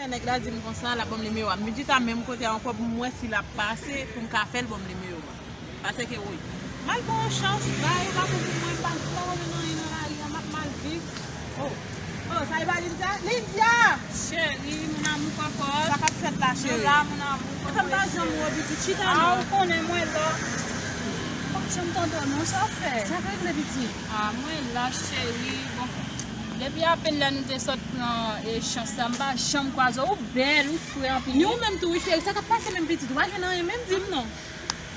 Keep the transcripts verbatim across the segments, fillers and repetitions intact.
Nèg la di m konsa, l ap ban m nimewo a. M di ta menm kote a ankò pou m wè si l ap pase, pou m ka fè l ban m nimewo a. Paske, wi. M al pran yon chans, ba yo pa bon pou mwen, m pa, m pa konn anyen nan lari a, m ap mal viv. Oh. Oh, sa e pa Lydia? Lydia! Cheri, mon amour kokos. Sa k ap fèt la, cheri? Nou la, mon amour kokos. Sa m pa janm wè pitit, chita non. Ah, ou konnen mwen la. M pa janm tande w non, sa w fè? Sa k regle pitit? Ah, mwen la, cheri. Bon, depi apèn lè nou te sot nan, e, chans la, m pa janm kwaze w. Ou bèl, ou fre anpil. Ni ou menm tou, wi, cheri. Sa k ap pase menm pitit? Ou pa jwenn anyen menm, di m non.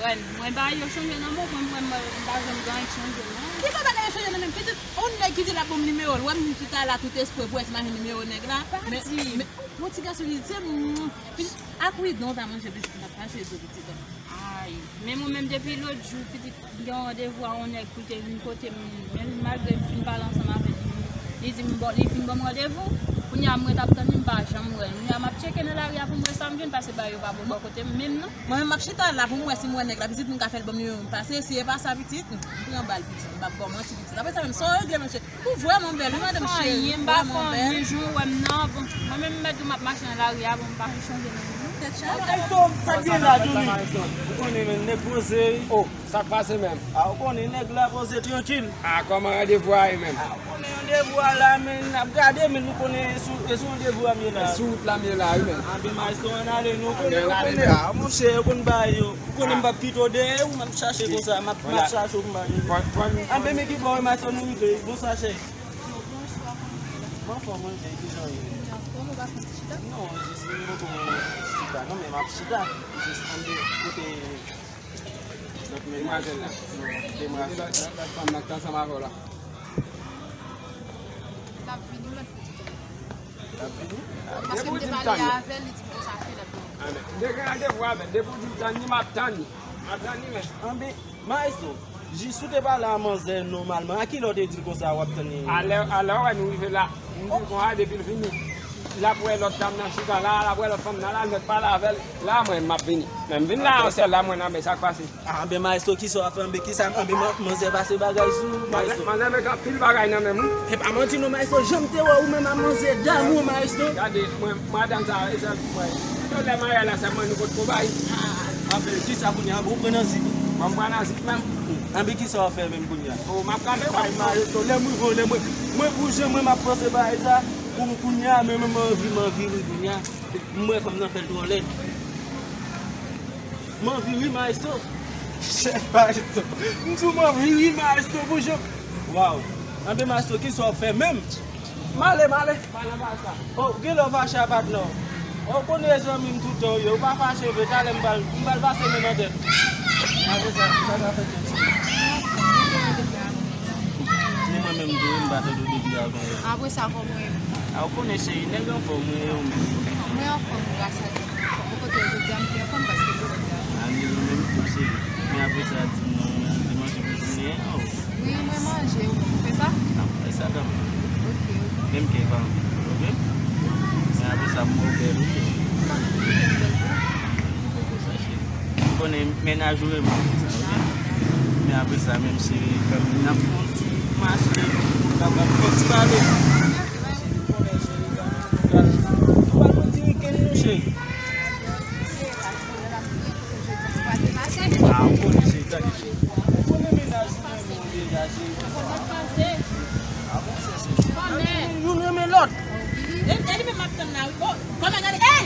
Wè, mwen bagay yo chanje nan men w, mwen, mwen, mwen, m pa janm gen anyen k chanje non. Ki sa bagay yo chanje nan men m? Pitit, yon nèg ki di l ap ban m nimewo l, wè m chita la tout espre pou wè si m pa jwenn nimewo nèg la. Pa di. Men, men, yon ti gason li di, se m, pitit, ak widon ta manje pitit, m pa t fache di w pitit. Ay, men mwen menm depi lòt jou, pitit, m gen yon randevou a yon nèg pou l te vin kote m, men malgre m fin pale ansanm avè l, li di m, bon, li fin ban m randevou. Kounye a, mwen t ap tann li, m pa janm wè l. Kounye a, m ap tcheke nan lari a pou m wè sa m jwenn, paske bagay yo pa bon bò kote m menm non. Mwen menm, m ap chita la pou m wè si m wè nèg la, pitit, m ka fè l ban m nimewo m pase. Si e pa sa, pitit, m pran bal, pitit. M p ap ba w manti, pitit. Apre sa menm, sa w regle, mesye. Ou vrèman bèl, wi, madanm cheri, ou vrèman bèl. M pa fè anyen, jan w wè m nan. Bon, mwen menm, m mèt di w m ap mache nan lari a, bon, m pa chanje non. Tèt chaje. Maestro, sa k gen la, Johnny? Ou konnen, men, nèg poze, wi. Oh, sa k pase menm? Ah, ou konnen, nèg la poze trankil. Ah, kòman randevou a ye menm? Ah, ou konnen randevou a la, men, n ap gade, men nou konnen e sou, e sou randevou a m ye la. E sou wout la m ye la, wi, menm. Ah, ben, maestro, ann ale, nou konnen, ou konnen. Ah, monchè, ou konn bagay yo. Ou konnen m p ap kite w dèyè, ou m ap chache konsa, m ap, m ap chache w pou m pa jwenn. Anben, men ki bò, maestro, nou rive? Bonswa, cheri. Mwen anfòm, mwen, men ki jan w ye? Anfòm, ou pa fè chita? Non, jis m poko chita. Non, men m ap chita. Jis ann de kote lòt men. Demwazèl la. Non, demwazèl. Lòt, lòt fanm nan k ansanm avè w la. L ap vini, ou mèt fè ti tan. L ap vini? Ah, paske m te pale avè l, li di m konsa ke l ap vini. Ah, men, m te gen randevou avè l. Depi w di m tann li, m ap tann li. M ap tann li, men. Anben, Maestro, jis ou te pale a manzè nòmalman, a kilè w te di l konsa w ap tann li? Alè, alè w wè nou rive la, m di l konsa depi l vini, l ap wè lòt dam nan chita la, l ap wè lòt fanm nan la, l mèt pale avè l. La, mwen, m ap vini. Men m vin la, an sèl la, mwen, nan men sa k pase. Ah, anben, maestro, kisa w ap fè? Anben, kisa, anben, man-, manzè pase bagay sou ou, maestro? Manzè, manzè met anpil bagay nan men m, wi. E pa manti non, maestro, jan m te wè ou menm a manzè damou, maestro. Gade, mwen, madanm sa, e sèl pou mwen. Tout lè marye la, sèlman nou potko bay. Anben, kisa kounye a? Ou pran nan zik? Mwen, m pran nan zik menm. Anben, kisa w ap fè menm kounye a? Oh, m ap kanpe, bay maestro, lè m rive, lè mwen, mwen pou jan mwen m ap panse bagay sa, pou kounye a, men mwen, m anvi, m anvi ri kounye a. M wè fanm nan fè l twò lèd. M anvi ri, maestro. Chèf maestro. M di w m anvi ri, maestro, pou jan. Waw. Anben, maestro, kisa w ap fè menm? M ale, m ale. Oh, genlè w fache a patnè w. Oh, ou konnen e zanmi m tout tan w ye. Ou pa fache vre, talè m pral, m pral pase men nan tèt. Apre sa, sa ka fè tèt. Ni mwen menm tou, m pa tande w depi avan yè. Apre sa, kòman w ye? A, ou konnen, cheri, nèg anfòm, wi, e ou menm? Mwen anfòm, gras a Dye, mwen anfòm. Ou kote w jodi a, m pi anfòm paske jodi a. A, ni ou menm tou, cheri. Men apre sa, di m non, ou te manje pou jounen an, o. Wi, mwen manje, ou fè sa? A, m fè sa kanmenm. Ok, ok. Menm kè pa anpil, ok? Men apre sa, m wè w bèl, wi, cheri. Ou konnen m bèl tou. Ou konnen mennaj ou renmen sa, ok? Men apre sa, menm cheri, kanmenm, n ap fè yon ti mache, nou kapab fè yon ti pale. Ou konnen cheri, kanmenm, nou pral, nou pral fè yon ti wikenn, non, cheri. A, ou konnen cheri, tande cheri. Ou konnen mennaj ou renmen w deja, cheri. A, bon, cheri. Youn renmen lòt. E, e li menm m ap tann la, wi. O, kòman gade? Ey!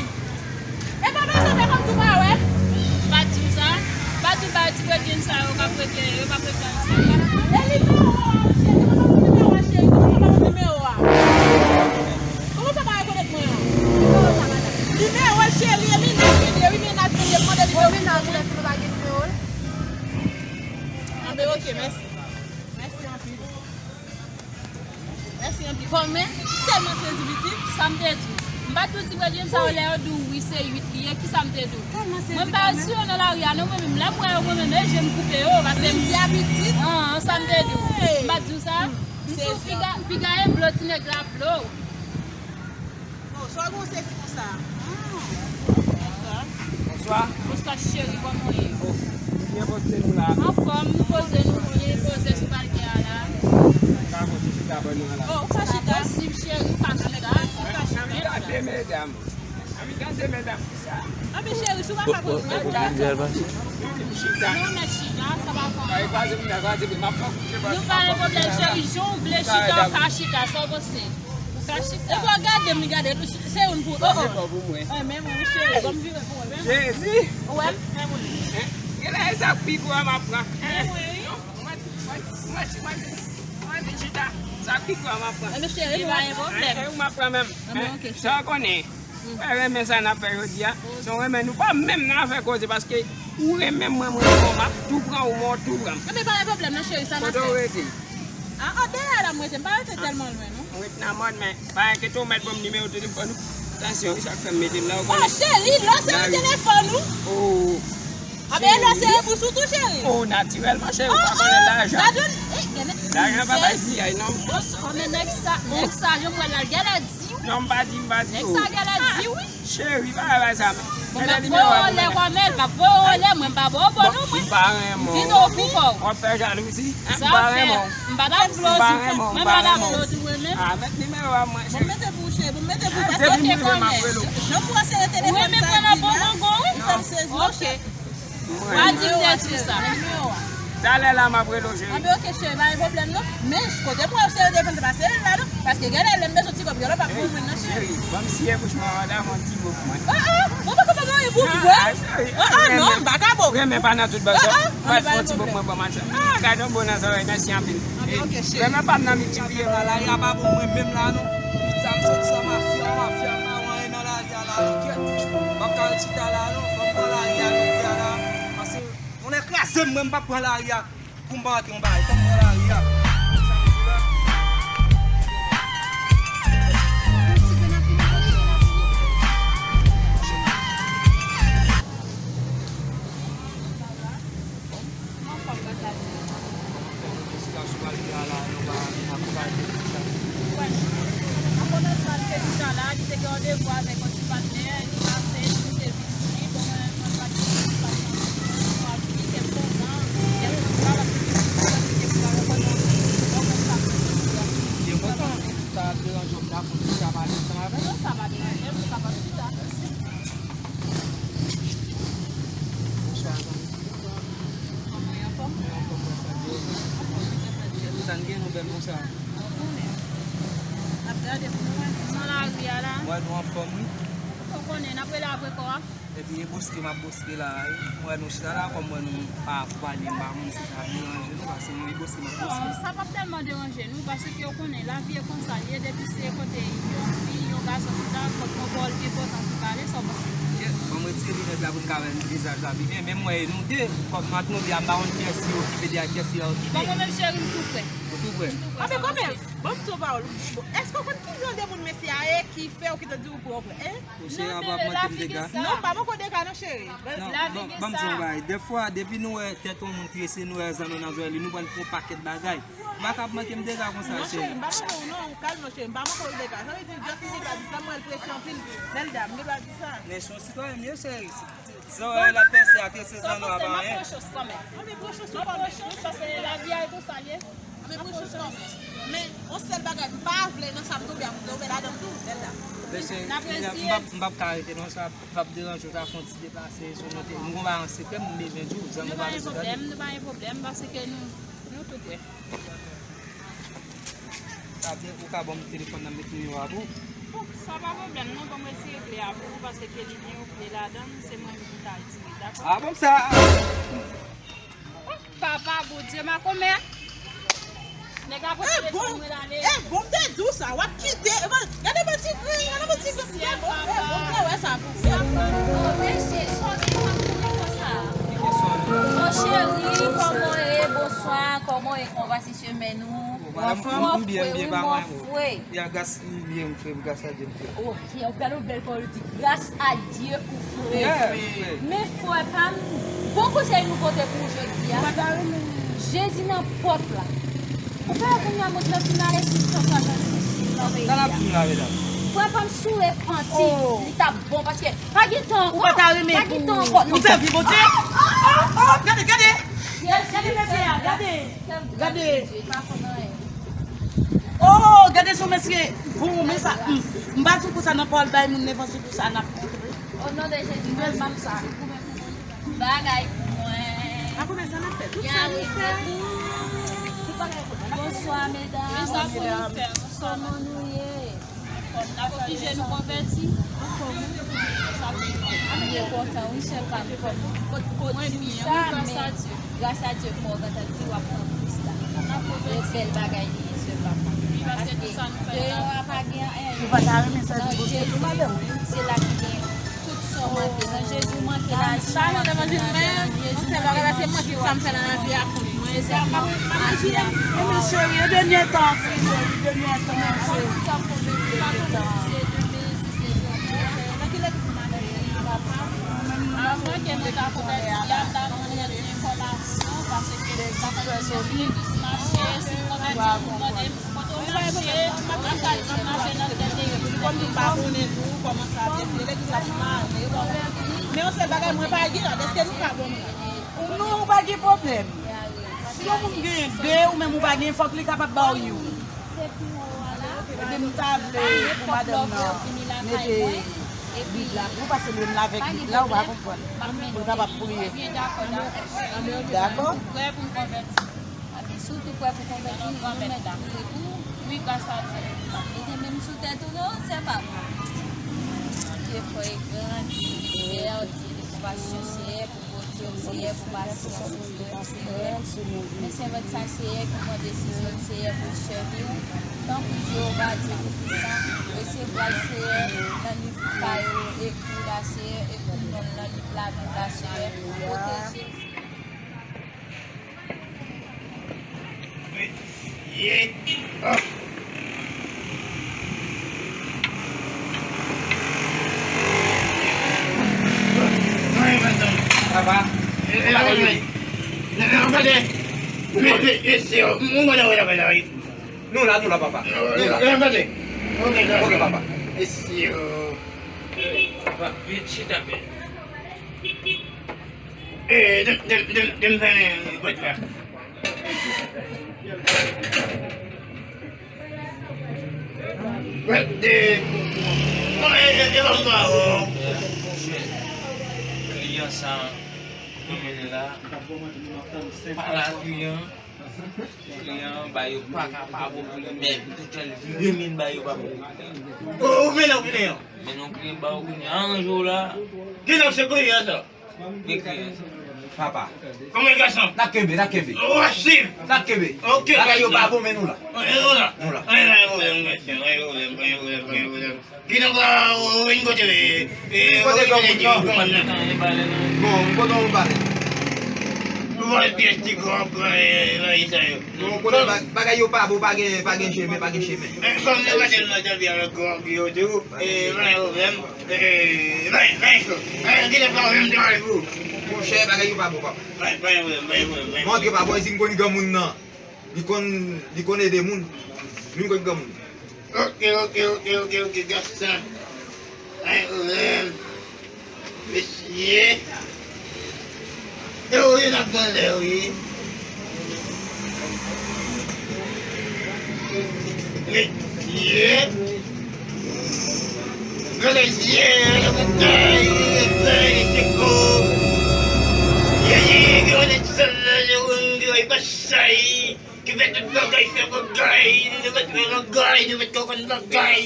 E pa bezwen fè kòmsi w pa wè. M pa di w sa. M pa di w ba ti bredjenn sa yo k ap regle, yo p ap regle ansanm. E nimewo a, cheri, mwen pa konn nimewo a, cheri. Kòman w pa konn nimewo a? Kòman w fè pa rekonèt mwen an? Nimewo sa, madanm. Nimewo l, cheri, e mennaj mwen li ye, wi, mennaj mwen li ye, m mande nimewo. Bon, mennaj ou lè fini w pa gen nimewo l? Anben, ok, mèsi. Mèsi anpil. Mèsi anpil. Kòman? M tèlman sezi, pitit. Sa m te di w? M pa t di w ti bredjenn sa yo lè yo di w wi se uit li ye, kisa m te di w? Mwen pa sou yo nan lari a non, mwen menm lè m wè yo mwen menm e je m koupe yo, paske m di a pitit. An, sa m te di w? M pa t di w sa? M sou piga, piga e blo ti nèg la blo. Oh, sa w gen w sezi konsa? Ah. Bonswa. Bonswa. Bonswa, cheri, kòman w ye? Oh, byen poze nou la. Anfòm, nou poze nou, nou poze sou palke a la. Ka poze chita bò nou an la. Oh, ou ka chita? Posib, cheri, ou ka chita. Gade medam. Tande medam sa. Anben cheri, si w pa ka pran pran. Li di al pase. Non, mèt chita, sa pa fè anyen. Nou pa gen pwoblèm, cheri. Jan w vle chita, w ka chita, sa w panse? Ou ka chita. Epi w gade m, li gade, se youn pou, oh, oh. Mwen, mwen, cheri, ban m vire pou mwen. Jezi. Ou wè m? Genlè e sa k pi gwo a m ap pran. Mwen, mwen, mwen, mwen, mwen, mwen, chita. Sa k pi gwo a m ap pran. Anben cheri, li pa gen pwoblèm. E ou m ap pran menm. Anben, ok, cheri. Sa w konnen. Mwen renmen sa n ap fè jodi a. Se yon renmen nou pa menm nan afè koze, paske ou renmen mwen, mwen renmen w, m ap tou pran ou, mwen w tou pran m. Anben pa gen pwoblèm non, cheri, sa n ap fè. Kote w rete? A, a, dèyè la m rete, m pa rete tèlman lwen non. Mwen rete nan mòn, men pa enkyete w, mèt ban m nimewo telefòn ou. Tansyon, wi, sa k fè m mete l la, ou konnen. Oh, cheri, lò se yon telefòn ou. Oh. Anben lò se repous ou tou, cheri. Oh, natirèlman, cheri, ou pa konnen lajan. Lajan pa bay piyay non. Kòman nèg sa, nèg sa, jan m wè l la, l genlè di wi. Non, m pa di, m pa di. Nèg sa genlè di wi. Cheri, pa bay sa. Bon, m ap voye w anlè kòmèl, m ap voye w anlè, mwen m pa ba w bon non, mwen. M pa renmen w. M kite w pou kò w. W ap fè jalouzi. M pa renmen w. M pa t ap vle w di, mwen m pa t ap vle w di mwen menm. A, mèt nimewo a mwen, cheri. Bon, mete pou ou, cheri, bon, mete pou ou, paske depi m rive m ap rele w. Jan pou w sere telefòn sa di la, ou fè m sezi, ok. Mwen. Pa di m de tou sa. Talè la m ap rele w, cheri. Anben, ok, cheri, pa gen pwoblèm non. Men, kote pou w ap sere telefòn, se pa sere l la non. Paske genlè lè m bezwen ti kòb, genlè w p ap jwenn mwen nan, cheri. Cheri, ban m siye bouch mwen, w a fè yon ti bo pou mwen. Ah, ah, mwen pa ka ba w yon bo pou mwen. Ah, cheri, ah, ah, non, m pa ka ba w. Renmen pa nan tout bagay sa. Ah, ah, m al fè yon ti bo pou mwen, ban m al fè. Ah, gade yon bo nan zòrèy, mèsi anpil. Anben, ok, cheri. Renmen pa m nan miltipliye m. Lari a pa pou mwen menm la non. Tout sa m soti sa mafya, mafya, m pa wè anyen nan lari a la non, kèt. M p ap ka ret chita la non, fò m pran lari a jodi a la. Paske tonnè kraze m, mwen m p ap pran lari a pou m pa antre yon bagay. Fò m pran lari a. Sa m di la. Anfòm, gras a Dye. Anfòm, wi, sila sou pral fè a la, nou pa, nou pa kouraje pou sa. Wè, nan kòmansman, li te chita la, li te gen randevou avèk yon ti patnè, li pase, li te vini, bon, mwen, mwen pa t gen ti patnè, mwen pa vini, se kontan, se kontan, paske li te kontan, li te kontan, bon, konsa, konsa. Li kontan, sa ap deranje w, m ta fon ti chita pale ansanm avè l. Non, sa pa deranje m, nou kapab chita. Bonswa, zanmi. Kòman w ye, anfòm? Mwen anfòm, gras a Dye. Anfòm, wi, gras a Dye. Sa n gen nouvèl konsa? Ou konnen. N ap gade pou nou wè. Nan lari a la. Mwen, nou anfòm, wi. Ou konnen, n ap rele apre kò a. Epi, e boske m ap boske la, wi. Mwen, nou chita la, kòm mwen, nou pa pale, m pa konn si sa ap deranje nou, paske mwen, e boske m ap boske. Non, sa p ap tèlman deranje nou, paske ou konnen, lavi e konsa l ye, depi se kote yon fi, yon gason chita, fòk yon pawòl enpòtan ki pale, sa w panse? Kèt, ban m retire linèt la pou n ka wè vizaj la pi byen. Men m wè e nou de, kòm ant nou de a, m pa konn kiyès ki okipe de a, kiyès ki pa okipe. Bon, mwen menm cheri, m tou prè. Ou tou prè? Anben, kòmèl, ban m di w pawòl. Èske w konn ki jan de moun mesye a ye ki fè w ki te di w prè w prè, en? Mesye a p ap manke m dega. Non, pa poko dega non, cheri. Non, ban m di w yon bagay. Dèfwa, depi nou wè tèt yon moun prese, nou wè zanno nan zòrèy li, nou pran l pou yon pakèt bagay. Ou pa ka ap manke m dega konsa, cheri. Non, cheri, m pa manke w non, ou kalm non, cheri. M pa manke w dega. Sa vle di, just m gen dwa di sa, m wè l prese anpil. Bèl dam, m gen dwa di sa. Men se yon sitwayèn m ye, cheri. Zòrèy l ap pèse a, trese zanno a pa anyen. Anben pran chans kanmenm. Anben pran chans kanmenm. Pran chans, paske lavi a e konsa l ye. Anben pran chans kanmenm. Men, yon sèl bagay, m pa vle nan sa m tonbe a, m tonbe ladan l tou, bèl dam. Mesye, m p ap, m p ap ka rete non, sa p ap deranje w, sa fè yon ti deplase, sou monte. Nou gon bagay an sekrè, m bezwen di w, zanmi pa bezwen tande. Nou pa gen pwoblèm, nou pa gen pwoblèm, paske nou, nou tou prè. Ou ka ban m telefòn nan, m met nimewo a pou ou. Bon, sa pa pwoblèm non, ban m retire kle a pou ou, paske li gen yon kle ladan l, se mwen menm ki ka retire, dakò? A bon, sa. Papa Bondye, makomè. Nèg la pran telefòn mwen ale. E bon, m te di w sa, w ap kite. Gade bon ti grenn, gade bon ti grenn. Bondye wè sa pou ou. Oh, mesye, sòti nan kouri konsa. Oh, cheri, kòman w ye? Bonswa, kòman w ye? Kòman w pase semèn ou? Ou anfòm? M byen, m byen, pa mwen. Mwen fre. Ya, gras, m byen, m fre, gras a Dye, m fre. Oh, ok, w gade yon bèl pawòl, ou di, gras a Dye, ou fre. Yeah, m fre. Men frè pa m, bon konsèy nou pote pou ou jodi a. Ou pa ta renmen. Jezi nan pòt la. Ou pa wè kounye a mond lan fin ale sou san swasanndis nan peyi a. Sa n ap di m la, medam? Frè pa m, si w repanti, li t ap bon, paske pa gen tan ankò. Ou pa ta renmen pou ou sèvi Bondye? Oh, oh, oh, gade, gade. Gade mesye a, gade. Gade. Oh, gade sou mesye. Bon, men sa, m, m pa di w konsa nan pawòl bay moun levanjil konsa n ap montre. O non de Jezi, mwen m ap sa. Bagay pou mwen. A konbyen sa n ap fè? Tout sa nou fè. Bonswa, medam. Kòman nou ye? N ap oblije nou konvèti. M byen kontan, wi, sè pa m. Kot, kot, kot di m sa, men gras a Dye, m wè w gentan di w ap pran Kris la. E bèl bagay li ye, sè pa m. Paske deyò a pa gen anyen. Nan Jezi, se la ki gen tout sa w manke. Nan Jezi, w manke lajan, w manke lajan. Nan Jezi, w manke lajan. Mwen, se sa m ap mache a. Mwen, cheri, e dènye tan, cheri, dènye tan, cheri. Avan ke nou ta konvèti a, m ta konn gen enfòmasyon, paske m pa konn legliz mache, si m konvèti, pou mande m kote w mache, m ap ka di m mache nan tèl legliz, tèl legliz. Kòm nou pa konnen tou kòman sa te fè, legliz la pou mare, men yon sèl bagay, mwen pa gen lòd, èske nou ka ban m lòd? Non, ou pa gen pwoblèm. Si yon moun genyen de, ou menm ou pa gen, fòk li kapab ba w youn. Epi m ta vle pou madanm nan mete Bib la pou ou, paske lè m la avèk Bib la, ou pa konprann. Pou l kapab priye. Dakò? Prè pou m konvèti. Epi si w tou prè pou konvèti, nou mèt priye pou ou. Wi, gras a Dye. M ap mete men m sou tèt ou non, sè pa m. Dye fò e gran, Dye fidèl, Dye de konpasyon, Seyè, pou Bondye, Seyè, pou pasyans ou, Seyè. Men sèvant sa, Seyè, ki pran desizyon, Seyè, pou l sèvi w. Tanpri, Jewova, Dye Toupisan, resevwa l, Seyè, nan liv pa yo, ekri w la, Seyè, ekri non l nan liv lavi w la, Seyè. Pwoteje l, Seyè. Papa, nou la, nou la, papa. Nou la. Ok, papa. Papa, vin chita byen. Eh, dem, dem, dem, dem fè pòt la. Pòt de. Bon, e, e, e, bon, bon, bon. Kliyan sa, nou mennen la. Pale a kliyan. Kliyan an ba yo pa ka pa bon pou li menm. Tout jan l vire men l ba yo pa bon pou li. Ou, ou vin nan kliyan. Men nou kliyan ba yo kliyan an jou la. Ki nan se kliyan sa? Papa. Kòman gason? N ap kenbe, n ap kenbe. N ap kenbe. Ok, bagay yo pa bon, men nou la. Nou la. Nou la. Ki nan ba ou vin kote, e, kote granmoun nan? Bon, kote yon balè. Nou va pyès ti kòb, e, bagay sa yo. Non, kote bagay yo pa bon, pa gen, pa gen chemen, pa gen chemen. Kòm nou pa tèlman tande avèk kòb yo tou, e, pa gen pwoblèm. Eh, bay, bay, so. Eh, ki lè pa menm travay pou. Monchè, bagay yo pa bon, papa. Bay, bay, bay, bay, bay. Montre papa, si m konn granmoun nan. Li konn, li konn ede moun. Li konn granmoun. Ok, ok, ok, ok, ok, Gaston. Bay, pwoblèm. Mesye. E ou ye n ap pran lè, wi. Mesye. Gade zye, gade bagay, bagay, se kou. Ye, ye, ye, gade sa, gade, gade, gade, bagay, ki fè tout bagay, fè bagay, nou mèt fè bagay, nou mèt konprann bagay.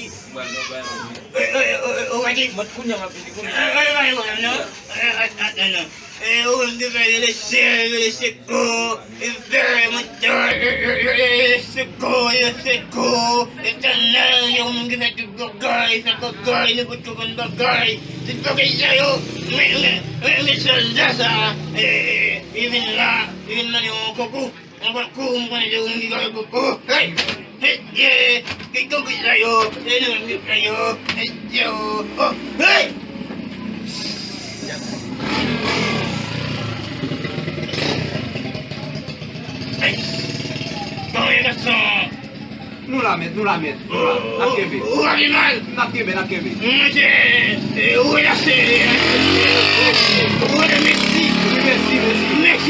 Ou pa di. Mwen kounye a m ap vini kounye a. Ou pa di non. Ou menm ki fè rele sè, rele seko, e fè mwen rele seko, rele seko, Etènèl, ou menm ki fè tout bagay, fè bagay, nou pou tout konn bagay. Tout bagay sa yo, men, men, men, men sòlda sa, e, e, e, li vin la, li vin mande yon konkou. Mwen pa kou, mwen pa de ou, mwen pa de ou. Hey! Hey! Yeah! Ki konkou sa yo? E nou menm ki fè yo. Hey! Yo! Oh! Hey! Hey! Bon, e gason. Nou la, mèt, nou la, mèt. Nou la. N ap kenbe. Ou, ou, ou pa pi mal. N ap kenbe, n ap kenbe. Mwen se, e, ou relase, e, ou relase, mèsi. Wi, mèsi, mèsi. Mèsi.